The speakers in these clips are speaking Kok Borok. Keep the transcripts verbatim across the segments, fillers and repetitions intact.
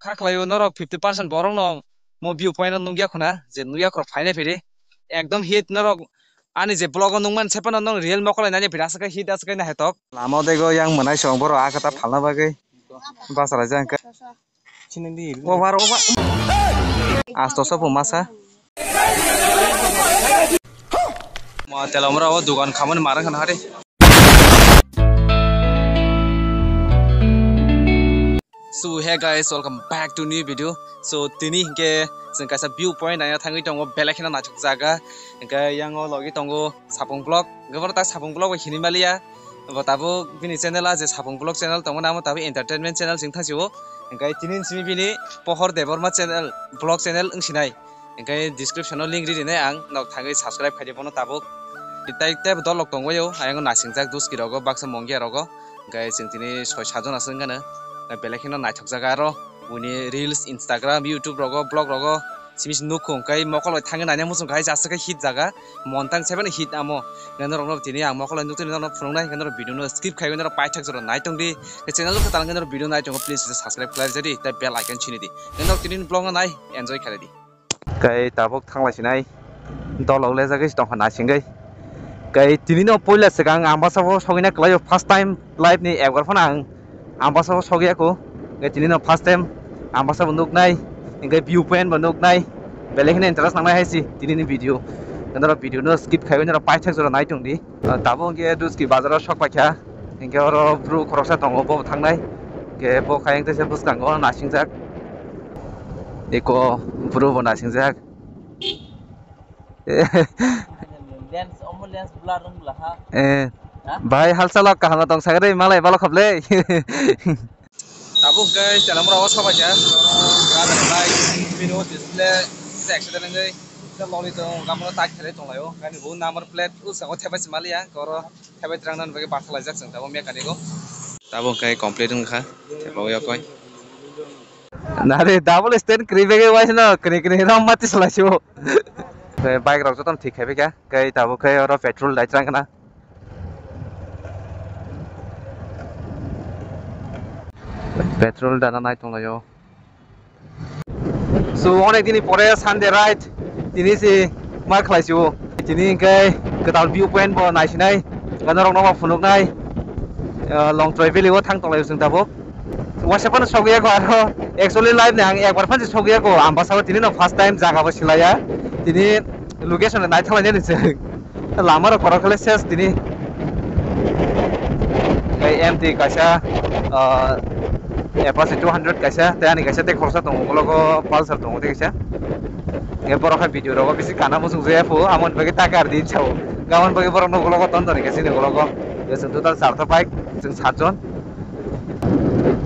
Kha khlaio norok fifty percent borok no mo view point no nukya khuna je nukya khorok phaina phiri ekdom hit norok ani je vlog o nukman se phano norok real mokol nai phiri aswk hit aswk nai hetok. Lama dego yang mwnai song borok a kata phalna bagwi basa lai jang khe. Over over. Asto sopo masa. Ma telomra o dukan khamani marang khana hari. So hey guys, welcome back to new video. So tini hinkhe chwng kaisa view point naina thangwi tongo, belai kheno naithok jaga. Hinkhe yango logi tongo Sapung Vlog. Hinkhe bono ta Sapung Vlog bai hinwi maliya. Bo tabuk bini channel a je Sapung Vlog channel tongmani amo tabuk entertainment channel chwng thangsi o. Hinkhe tini simi bini Pohor Debbarma channel, vlog channel wngsinai. Hinkhe description o link ri rinai ang, nok thangwi subscribe khaidi bono tabuk. Tai tei dolok tongbaio, ayang nasingjak duski rogo, baksa mongia rogo. Hinkhe chwng tini soi sajon aswk wngkha no. Belai kheno naithok jaga aro. Buni reels, Instagram, YouTube rogo, vlog rogo. Simi se nukho, hinkhe mokol bai thangwi naina muchung khai jaswk khe hit jaga. Montang sebeno hit amo. Hinkhe norokno tini ang mokol bai nukti norokno phunuknai, hinkhe norok video no skip khaiwi norok paithak jora nai tongdi. Hinkhe channel o kwtal hinkhe norok video nai tongo, please subscribe khlai rwdi, tei bell icon chini di. Hinkhe norok tini vlog no nai, enjoy khlai di. Kei tabuk thanglai sinai dolok lejagwi tongkha naisingwi. Kei tini no puila swkang ang bwsabo sogwina kwlaio, first time life ni ekbar phano ang, ang bwsabo sogwi ya kho. Kei tini no first time ang bwsabo nuknai, hinkhe view point bo nuknai, belai kheno interest nangnai hai se tini ni video. Norok video no skip khaiwi norok paithak jora nai tongdi. Ah, tabuk hinkhe Duski bazar o sok paikha. Hinkhe oro bru khoroksa tongo, bo thangnai. Hinkhe bo khe ayang teisa bwskango nasingjak. Eko bru bo nasingjak. Lens, omo lens blur wng bwla ha. Eh, ha? Bhai, halchalo kaham tong sagri, malai balo khople. Tabuk hinkhe telamura o sok paikha. Oro gari bai bini o display se accident wngwi se loli tong, gamo tak khelai tonglaio. Gani bo number plate o sango thepai se maliya, oro thepai twrang nani bagwi bathalaijak chwng tabuk mechanic o. Tabuk hinkhe complete wngkha, thepai o koi. Nare double stand kwrwi bagwi waisano kwrwi kwrwi rom mati swlaisio. Bike rok jotono thik khai baikha, kei tabuk khe oro petrol dai twrang khna. Petrol dana nai tonglaio. So, onek dini pore Sunday ride, tini se ma khlai sio. Tini hinkhe kwtal view point bo naisinai, norok no ma phunuknai, ah, Longtrai Valley o thang tonglaio chwng tabuk. Waisa phano sogwi ya kho aro, actually life ni ang ekbar phano sogwi ya kho, ang bwskango tini no first time jaga bo silaiya. Tini location no naithok lainani se. Lama rok kotor khe ses tini. Tei M T kaisa, ah, Apache two hundred kaisa, tei ani kaisa tei khoroksa tongo, ulo go Pulsar tongo tei kaisa. Tei borok hai video rogo bisi gana muchung jaya pho, amoni bagwi taka rw di sao. Gabon bagwi borok no ulo go ton ton kaisa ni ulo go. Tei chwng total charta bike, chwng satjon.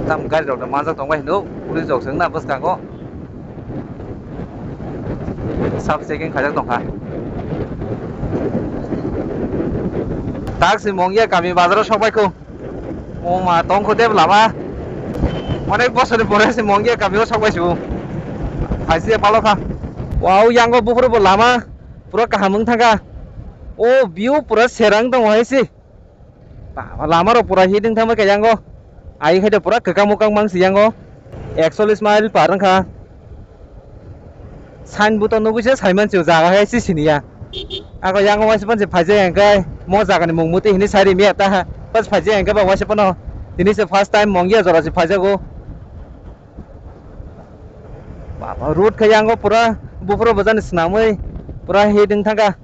Tam gari rok no manjak tong bai hinwi, police rok chwng na bwskango. Sub checking khaijak tongkha. Tak se Mongia kami bazaro sokbai kho. O ma tongkho deb lama. Onek bosor ni pore se Mongia kami o sokbai su. Phaisi palo kha. Wow, yango buphuru bo lama pura kaham wng thangkha. O view pura serang tongo hai se. Ba, lama rok pura hiding thangbai kha yango. Ai khai de pura kwkang mwkang mang si yango. Ekchollis mile par wngkha. Sign board o nugui se sai mansi o jaga hai si siniya. Ako yango waisa pansi phaijak hwnkhe mo jaga ni mung muti hini sai rimya ta ha. Pas phaijak hwnkhe ba waisa pano tini se first time Mongia jora se phaijago. Baba, road khe yango pura buphuru bwjani swnamwi pura hiding thangkha.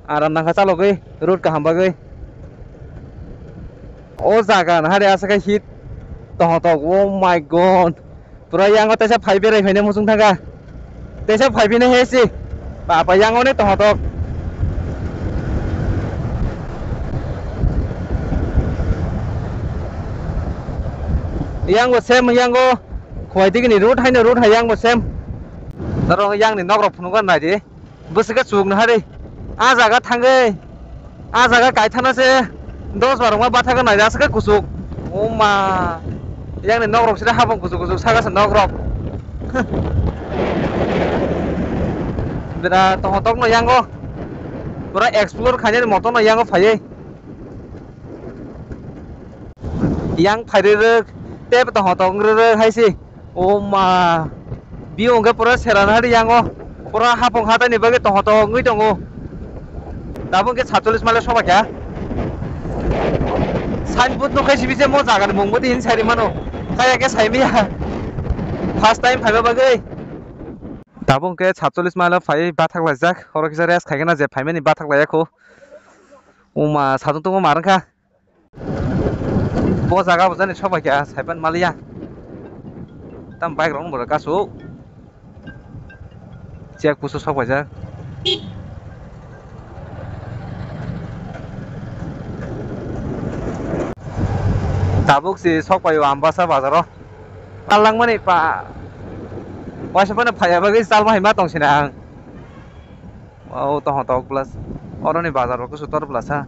Aram nangkha chalogwi road kaham bagwi. O jaga nahari aswk khe hit tongthok, oh my God. Pura yango teisa phai berai phaina muchung thangkha. Teisa phai phina he si. Baba, yango ni tongthok. Yango sem, yango khwai digini road haino road hai yango sem. Norok yang ni nok rok phunukna nai di. Bwswk khe chuk naharwi. Ah jaga thangwi. Ah jaga kaithana se dos bar wngma bathakhe naina aswk khe kuchuk. O ma. Yang ni nok rok sida habang kuchuk kuchuk saka se nok rok. Bera tongthok no yango. Pura explore khainani moto no yango phaiwi. Yang phairwi rwk, tei bo tongthok wngwi rwk hai se. O ma, biyo hwnkhe pura sera nahari yango. Pura hapung hatai ni bagwi tongho tongho wngwi tongo. Tabuk hwnkhe satchollis mile soba kha. Signboard nukhe sibise mo jaga ni mung bwtwi hini sai rimano. Kaya khe sai maya. First time phaiba bagwi. Tabuk hwnkhe satchollis mile phai bathak laijak. Oro kisa rest khaikhe na je phaimani bathak laiya kho. O ma, satung tungma mar wngkha. Bo jaga bo jani sobai kha, saipan maliya. Tam bike rok no bo kasu. Check post o sok paijak. Tabuk si sok pai o Ambasa bazar o. Tal langmani pa. Waisa phano phaiya bagwi chalma hai ma tong sina ang. O tongho tok plus. Oroni bazar bo kusu tor plus ha.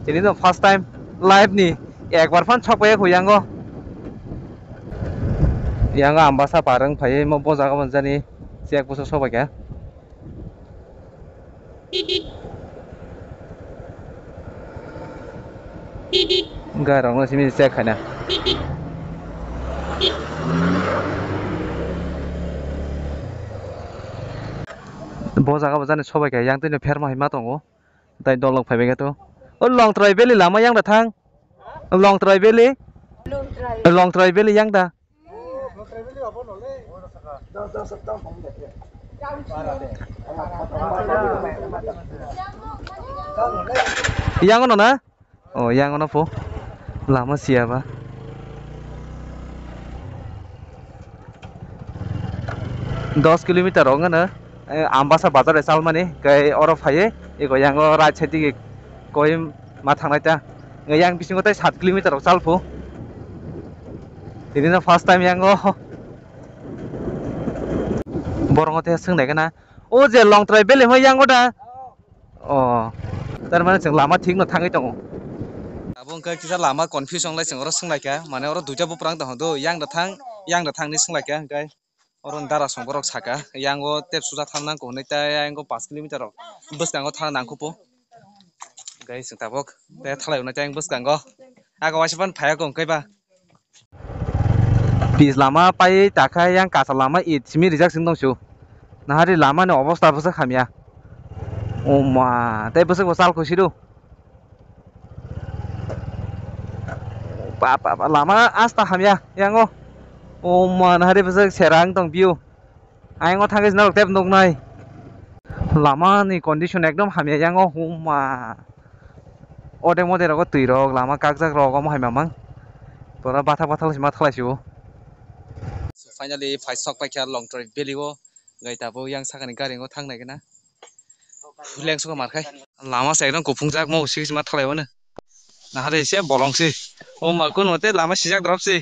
Tini no first time live ni ekbar phan sok pai kho yango. Yango Ambasa parang phai mo bo jaga manjani check post o sok pai kha. Gari rok no simi check khaina. Bo jaga bo jani sobai kha yang twi no pherma hai ma tongo. Tai dol rok phai bai kha to. O Longtrai Valley lama yang da thang. Longtrai Valley. Longtrai Valley yang da. Yang ono na? O, yang ono po. Lama siya ba. Dos kilometer rok wngkha no, eh, Ambasa bazar hai chalmani, kai oro phaiye, ego yango right side digi koi ma thangnai ta. Yang bisingo tai sat kilometer rok chal phu. Tini no first time yango. Borok no te swng nai gana. O je Longtrai Valley hoi yango da. O. Tar mane chwng lama thik no thangwi tongo. Abo wngkha kisa lama confuse wnglai chwng oro swng lai kha. Mane oro duita buprang tongo do. Yang da thang, yang da thang ni swng lai kha hwnkhe. Oro ni dara song borok saka. Yang o tep suja thang nang kho hwnwi tai yang o paanch kilometer rok bwskango thang nang kho po. Guys, chwng tabuk te thalai hwnwi tai bwskango. Aga waisa phano phaiya kho hwnkhe ba. Pis lama pai takha yang kacha lama it simi rijak sing tongsu. Nahari lama ni obosta bwswk hamya. O ma, tei bwswk bo chal khusi do. Ba, ba, ba, lama asta hamya yango. O ma, nahari bwswk serang tong view. Ayang o thangwi norok tep nuknai. Lama ni condition ekdom hamya yango huma. Ode mode rogo twi rok lama kakjak rok omo hai mamang. Pura bathak bathak se ma thalai sio. Finally phai sok paikha Longtrai Valley o. Gai tabuk yang sakani gari o thang nai gana. Leng suka markhai. Lama se ekdom kuphungjak mo sik sima thalai wano. Nahare se bolong se. O ma kun mate lama sijak drop se.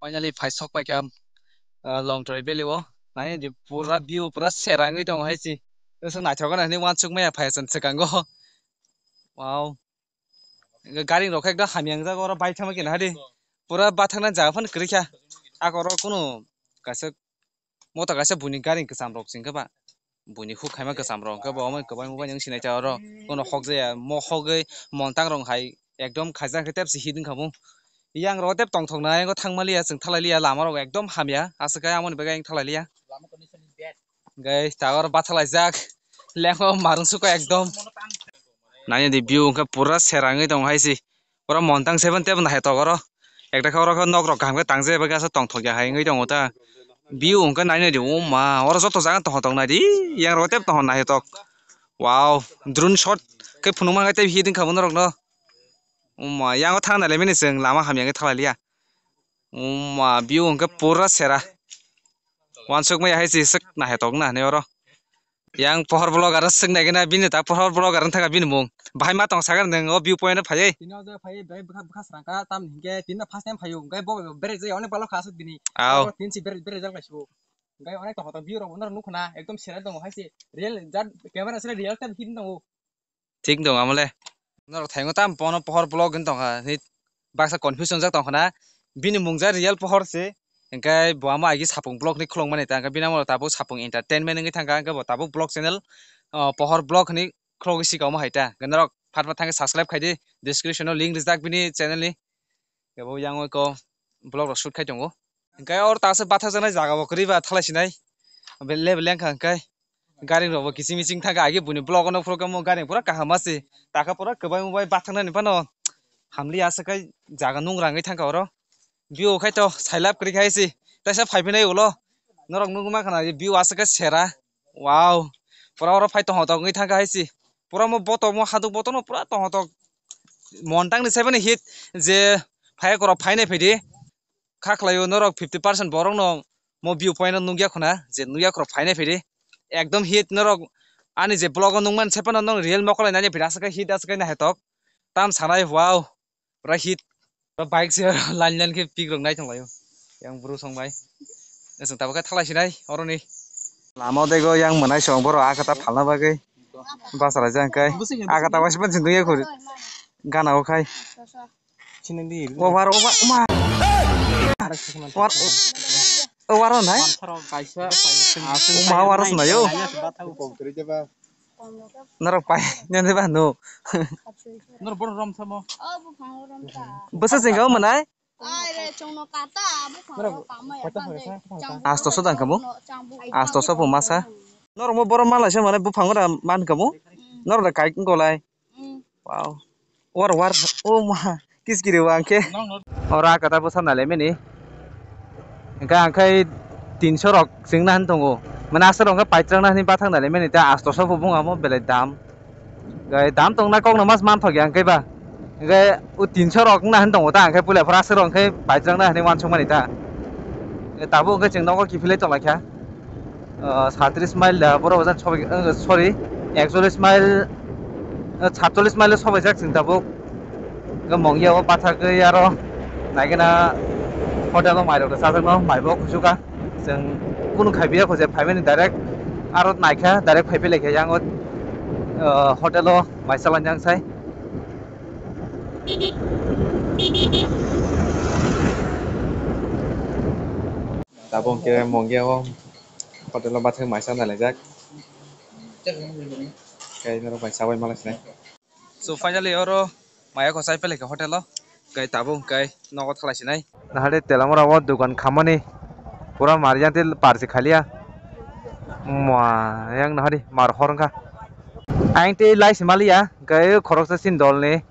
Finally phai sok paikha, ah, Longtrai Valley o. Nai di pura view pura serangwi tongo hai si. Ese naithok nai hwnwi uansuk maya phai chwng swkango. Wow. Gari rok ekdom hamya wngjak oro bike thangma khe nahadi. Pura bathakna jaga phano kwrwi kha. Ako oro kunu kaisa mota kaisa buini gari kwcham rok chwng khe ba. Buini huk khaima kwcham rok khe bo omo kwbang mobile wng sinai ta oro. Kono hok jaya mo hogwi montang rok hai ekdom khaijak khe tep si hit wngkha bo. Yang rok tep tongthok nai thangma liya chwng thalai liya lama rok ekdom hamya aswk khe amoni bagwi ang thalai liya. Guys, ta oro bathalaijak. Lengkho marung suko ekdom. Nai di view hwnkhe pura serangwi tong hai si. Pura montang seven tebo naithotok oro. Ekdakhe oro khe nok rok kaham khe tangjak bai khe tongthok ya hai wngwi tongo ta. View hwnkhe nai nai di, o ma, oro joto jaga tongthok nai di. Yang rok tebo tong naithotok. Wow, drone shot khe phunukma khe tei hit wngkha bo norok no. O ma, yang o thang nai le mini chwng lama hamya khe thalai liya. O ma, view hwnkhe pura sera. Uansuk maya hai si swk naithotok na hinwi oro. Yang pohor vlogger swk nai gana bini ta pohor vlogger wng thaka bini mung. Bahai ma tong sakha nang o view point o phaiwi. Tini o jaga phaiwi bahai bwkha bwkha srang kha tam hinkhe tini first time phaio hinkhe bo berek jai onek balo kha aswk tini. Aw. Oro tini si berek berek jal kaisio. Hinkhe onek tong hoto view rok bo norok nukho na ekdom sera tongo hai se real jat camera sera real time hit tongo. Thik dong amole. Norok thaingo tam bono pohor vlog hin tongkha. Baksa confusion jak tongkha na. Bini mung ja real pohor se. Hinkhe bo amo agi sapung vlog ni khulong mani ta. Hinkhe bini amo tabuk sapung entertainment wngwi thangkha. Hinkhe bo tabuk vlog channel, ah, pohor vlog hinwi khulogwi sika omo hai ta. Hinkhe norok phat phat thangkhe subscribe khai di. Description o link rijak bini channel ni. Hinkhe bo yang oi ko vlog rok shoot khai tongo. Hinkhe oro ta se bathak jaknai jaga bo kwrwi ba thalai sinai. Bele bele wngkha hinkhe. Gari rok bo kiching miching thangkha, agi buini vlog o nukphuru khe omo gari pura kaham ma se. Takha pura kwbangma bai bathaknani phano hamli aswk khai jaga nungra wngwi thangkha oro. View khai to sailab kwrwi khai se. Taisa phai phinai ulo. Norok nugwi mankha na view aswk khai sera. Wow. Pura oro phai tongthok wngwi thangkha hai se. Pura omo boto omo haduk boto no pura tongthok. Montang ni sai mani hit je phai korok phainai phaidi. Kha khlaio norok fifty percent borok no mo view point o nukya khuna je nukya khorok phainai phaidi ekdom hit norok ani je vlog o nukmani sai phano norok real mokol nai nai phaidi aswk khe hit aswk khe naithotok tam sanai wow pura hit pura bike se line line khe pik rok nai tonglaio yang bru song bai chwng tabuk khe thalai sinai oroni lama o dego yang mwnai song borok akata phalna bagwi bachalaijak hwnkhe akata waisa phano chwng nukya khuri gana o khai. Sinandi. O war, o war, o ma. War, o, o war nai. Kaisa, kaisa. O ma war sna yo. Norok pai, nende ba no. Nor bor rom samo. Bwsa jengga o manai. Asto so dang kamu. Asto so po masa. Norok mo bor mala se manai buphang ora man kamu. Norok da kai golai. Wow. War, war. O ma. Kis kiri wang khe. Ora kata bwsa nale mini. Hingke ang khai tinso rok singna hin tongo. Mane aswk rok hingke paitrakna hin bathang nale mini ta asto so bo bung amo belai dam. Gai dam tong na kok no mas man thok yang khe ba. Hingke o tinso rok na hin tongo ta ang khai pula phora aswk rok hingke paitrakna hin wansuk mani ta. Tabuk hingke chwng nogo kiphilai tong lai kha. Ah, satris mile da borok ojan sobai, ah, sorry, ekchollis mile, ah, satchollis mile sobaijak chwng tabuk. Hwnkhe mongya o bathagwi aro naigena hotel o mairok rwchajakno maibo kuchuka. Chwng kunu khaipiya kho je phaimani direct aro naikha direct phaiphilai kha yang o, ah, hotel o mai chalanjak sai. Tabuk hwnkhe mongya o hotel o bathai maisa nailaijak. Tei norok bai chabai malai sinai. So finally oro maya ko chai pele khe hotel o. Kai tabuk kai nogo thalai sinai. Nahade Telamura o dukan khamani pura mar yang te par se khaliya. Ma yang nahadi mar hor wngkha. Ang tei lai se maliya kai khoroksa sin dol ni.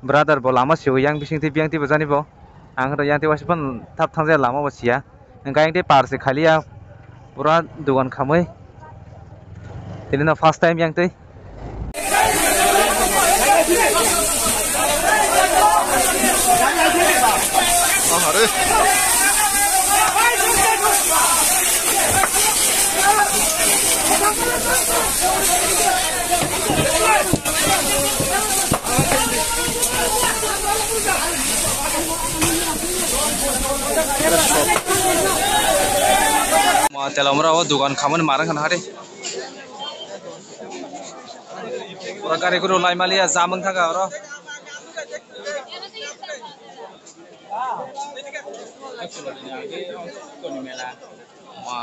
Brother bo lama sio yang bising twi biyang twi bwjani bo. Ang rw yang twi waisa phano thap thang jaya lama bo siya. Hwnkhe ang tei par se khaliya pura dugan khamwi. Tini no first time yang twi. Ma Telamura o dugan khamani mar wngkha nahari. Oro gari guru lai maliya jam wngkha oro. Ma,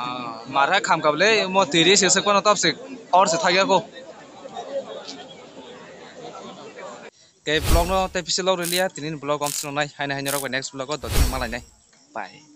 mar hai kham kable mo tiri se se kono top se hor se thagya ko. Tei vlog no tei pisi log rwliya, tini ni vlog om swnamnai, haino haino rok bai next vlog o dotino malainai. Bye.